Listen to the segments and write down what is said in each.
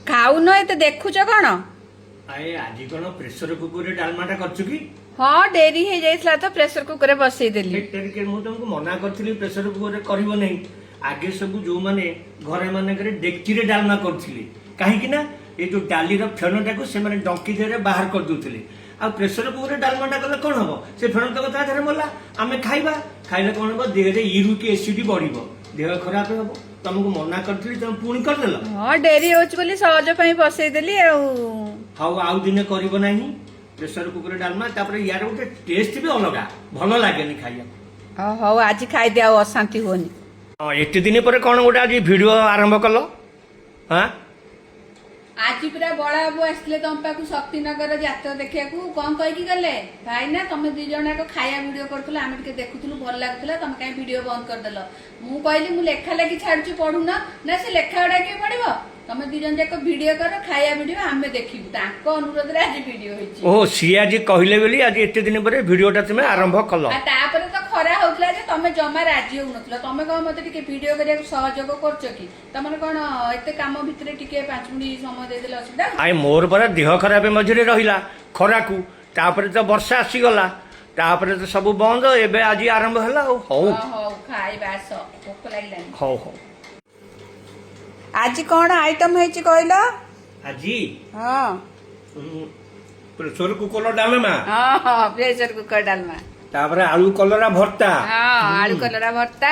ଖାଉନ, ଏତେ ଦେଖୁଛ କଣ? ଆଏ, ଆଜି କଣ ପ୍ରେସର କୁକରରେ ଡାଲମାଟା କରିଛୁ କି? ହଁ, ଡେରି ହେଇଯାଇଥିଲା ତ ପ୍ରେସର କୁକରରେ ବସେଇଦେଲି। ଟିକେ ମୁଁ ତମକୁ ମନା କରିଥିଲି, ପ୍ରେସର କୁକରରେ କରିବ ନାହିଁ। ଆଗେ ସବୁ ଯୋଉମାନେ ଘରେ ମାନଙ୍କରେ ଡେକ୍ଚିରେ ଡାଲମା କରୁଥିଲେ, କାହିଁକି ନା ଏ ଯୋଉ ଡାଲିର ଫେଣଟାକୁ ସେମାନେ ଡଙ୍କି ଦେହରେ ବାହାର କରିଦଉଥିଲେ। ଆଉ ପ୍ରେସର କୁକରରେ ଡାଲମାଟା କଲେ କଣ ହବ? ସେ ଫେଣ ତକ ତା ଦେହରେ ମଲା, ଆମେ ଖାଇବା। ଖାଇଲେ କଣ ହବ? ଦେହରେ ୟୁରିକ ଏସିଡ ବଢିବ, ଦେହ ଖରାପ ହବ। ତମକୁ ମନା କରିଥିଲି, ତମେ ପୁଣି କରିଦେଲ। ହଁ, ଡେରି ହଉଛି ବୋଲି ସହଜ ପାଇଁ ବସେଇଦେଲି ଆଉ। ହଉ, ଆଉ ଦିନେ କରିବ ନାହିଁ ପ୍ରେସର କୁକର ଡାଲମା। ତାପରେ ୟାର ଗୋଟେ ଟେଷ୍ଟ ବି ଅଲଗା, ଭଲ ଲାଗେନି ଖାଇବାକୁ। ହଉ, ଆଜି ଖାଇଦିଅ, ଆଉ ଅଶାନ୍ତି ହୁଅନି। ହଁ, ଏତେ ଦିନ ପରେ କଣ ଗୋଟେ ଆଜି ଭିଡିଓ ଆରମ୍ଭ କଲ, ହଁ? ଆଜି ପୁରା ବଡବାବୁ ଆସିଥିଲେ ତମ ପାଖକୁ ଶକ୍ତିନଗର ଯାତ୍ରା ଦେଖିବାକୁ। କଣ କହିକି ଗଲେ? ଭାଇନା, ତମେ ଦି ଜଣ ଯାକ ଖାଇବା ଭିଡିଓ କରୁଥିଲ, ଆମେ ଟିକେ ଦେଖୁଥିଲୁ, ଭଲ ଲାଗୁଥିଲା, ତମେ କାହିଁ ଭିଡିଓ ବନ୍ଦ କରିଦେଲ? ମୁଁ କହିଲି, ମୁଁ ଲେଖା ଲେଖି ଛାଡୁଛି, ପଢୁନ। ନା, ସେ ଲେଖା ଗୁଡା କିଏ ପଢିବ? ତମେ ଦି ଜଣ ଯାକ ଭିଡିଓ କର, ଖାଇବା ଭିଡିଓ, ଆମେ ଦେଖିବୁ। ତାଙ୍କ ଅନୁରୋଧରେ ଆଜି ଭିଡିଓ ହେଇଛି। ଓହୋ, ସିଏ ଆଜି କହିଲେ ବୋଲି ଆଜି ଏତେ ଦିନ ପରେ ଭିଡିଓଟା ତୁମେ ଆରମ୍ଭ କଲ। ଆଉ ତାପରେ ତ ଖରା ହଉଥିଲା ଯେ ତମେ ଜମା ରାଜି ହଉନଥିଲ। ତମେ କଣ ମତେ ଟିକେ ଭିଡିଓ କରିବାକୁ ସହଯୋଗ କରୁଛ କି? ତମର କଣ ଏତେ କାମ ଭିତରେ ଟିକେ 5 ମିନିଟ୍ ସମୟ ଦେଇଦେଲେ ଅସୁବିଧା ହଉଛି? I, ମୋର ପରା ଦେହ ଖରାପ ମଝିରେ ରହିଲା ଖରାକୁ, ତାପରେ ତ ବର୍ଷା ଆସିଗଲା, ତାପରେ ତ ସବୁ ବନ୍ଦ। ଏବେ ଆଜି ଆରମ୍ଭ ହେଲା ଆଉ। ହଉ। ହଉ, ଖାଇବା ଆସ, ଭୋକ ଲାଗିଲାଣି। ହଉ। ଆଜି କଣ ଆଇଟମ ହେଇଛି କହିଲ? ଆଜି ହଁ। ପ୍ରେସର କୁକର ଡାଲମା। ହଁ, ପ୍ରେସର କୁକର ଡାଲମା। ତାପରେ ଆଳୁ କଲରା ଭର୍ତ୍ତା। ହଁ, ଆଳୁ କଲରା ଭର୍ତ୍ତା।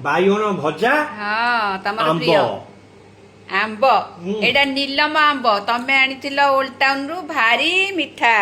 ବାଇଗଣ ଭଜା। ହଁ, ତମର ଆମ୍ବ। ପ୍ରିୟ ଆମ୍ବ। ହୁଁ। ଏଇଟା ନିଲମ ଆମ୍ବ, ତମେ ଆଣିଥିଲ ଓଲ୍ଡ ଟାଉନ ରୁ, ଭାରି ମିଠା।